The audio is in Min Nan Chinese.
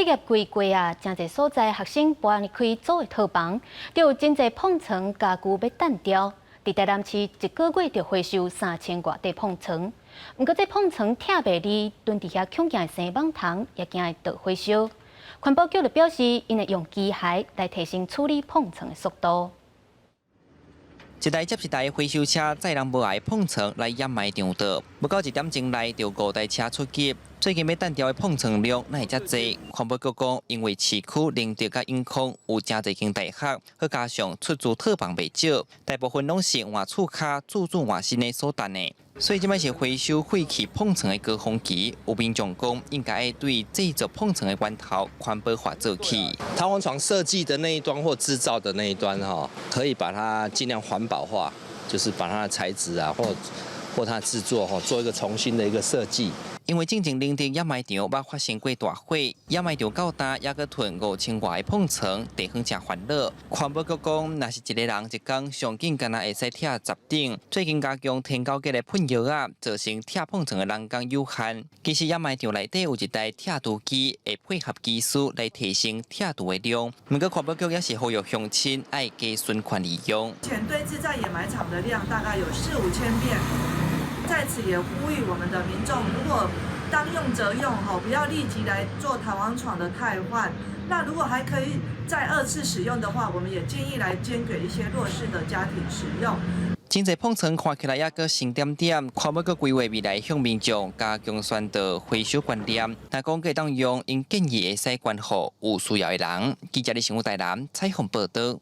畢業季過啊，誠濟所在學生搬開租的套房，就有真濟膨床家具欲擲掉。佇台南市一個月就回收3000外塊膨床，毋過這膨床拆袂離，囤佇遐恐驚會生蠓蟲，也驚會倒火燒。環保局就表示，𪜶會用機械來提升處理膨床的速度。一台接一台回收車載人無愛膨床來掩埋場倒，無夠一點鐘內就五台車出擊。最近欲擲掉的膨床量哪會遮濟？環保局講，因為市區寧德佮永康有誠濟間大學，閣加上出租套房袂少，大部分攏是換厝跤、自住換新的所擲的。所以這擺是回收廢棄膨床的高峰期。有民眾講，應該對製作膨床的源頭環保化做起。彈簧床設計的那一端或製造的那一端，哈，可以把它盡量環保化，就是把它的材質啊，或它製作，哈，做一個重新的一個設計。因為進前寧德掩埋場捌發生過大火，掩埋場到今猶閣囤5000外個膨床，地方誠煩惱。環保局講，若是一个人一工上緊干焦會使拆10頂。最近加強添購的噴藥仔，造成拆膨床的人工有限。其實掩埋場內底有一台拆除機，會配合技術來提升拆除的量。毋過環保局也是呼籲鄉親愛加循環利用。目前堆置在掩埋場的量大概有四五千片。在此也呼籲我們的民眾，如果當用則用，吼，不要立即來做彈簧床的汰換。那如果還可以再二次使用的話，我們也建議來捐給一些弱勢的家庭使用。真濟膨床看起來猶閣新點點，環保局規劃未來向民眾加強宣導回收觀念。若講會當用，𪜶建議會使捐予有需要的人。記者李新武台南採訪報導。